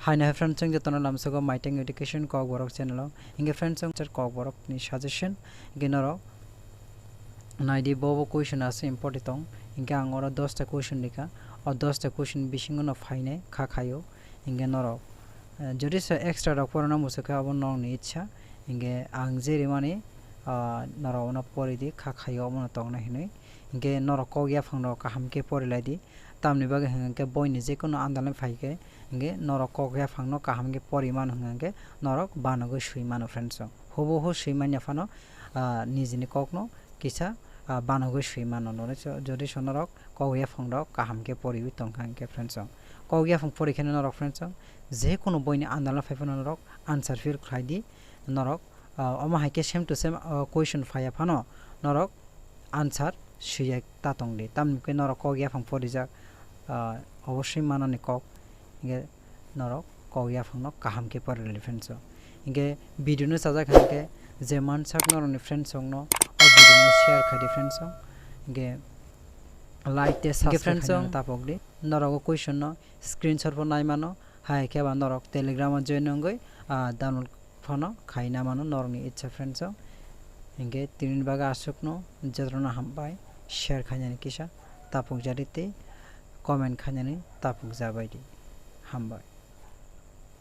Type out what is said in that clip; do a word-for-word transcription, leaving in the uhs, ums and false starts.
Haino hai friends, chwng jotono lamsogo Maiteng Education Kokborok channel o. Hinkhe friends, chwng Kokborok ni suggestion, hinkhe norok naidi, bo bo question ase important tong. Hinkhe ang oro dos ta question rikha, o dos ta question bisingo no phainai kha khaio. Hinkhe norok, eh, jodi se extra rok porona muchukhe abo norokni ichha. Hinkhe ang je rimani, ah, norok ono poridi kha khaio, omono tongnai hinwi. Hinkhe norok kok yaphang rok kaham khe porilaidi. Tamni bagwi hwnkhe boini jekono andalni phaikhe, hinkhe norok kok yaphangno kaham khe pori mano hwnkhe norok banogwi swi mano friends o. Hubuhu swi manya phano, ah, nijini kokno kisa, ah, banogwi swi mano. Norok so, jodi so norok kok yaphang rok kaham khe poriwi tongkha hinkhe friends o. Kok yaphang pori kheno norok friends o jekono boini andalno phai phano norok answer fill khlai di. Norok, ah, omo hai khe same to same, ah, question phaiya phano norok answer swiya ta tongdi. Tamni hwnkhe norok kok yaphang porijak, ah, oboswi manani kok, hinkhe norok kok yaphangno kaham khe porilai friends o. Hinkhe video no chajak hinkhe je mansak norokni friends rokno o video no share khaidi friends o. Hinkhe like tei subscribe friends o khaina tapokdi. Norok o question no screenshot bo nai mano, hai khe ba norok Telegram o join wngwi, ah, download phano khaina mano norokni ichha friends o. Hinkhe tinini bagwi aswkno jotono hambai, share khainani kisa tapukjadi tei comment khainani tapukjabaidi. Hambai.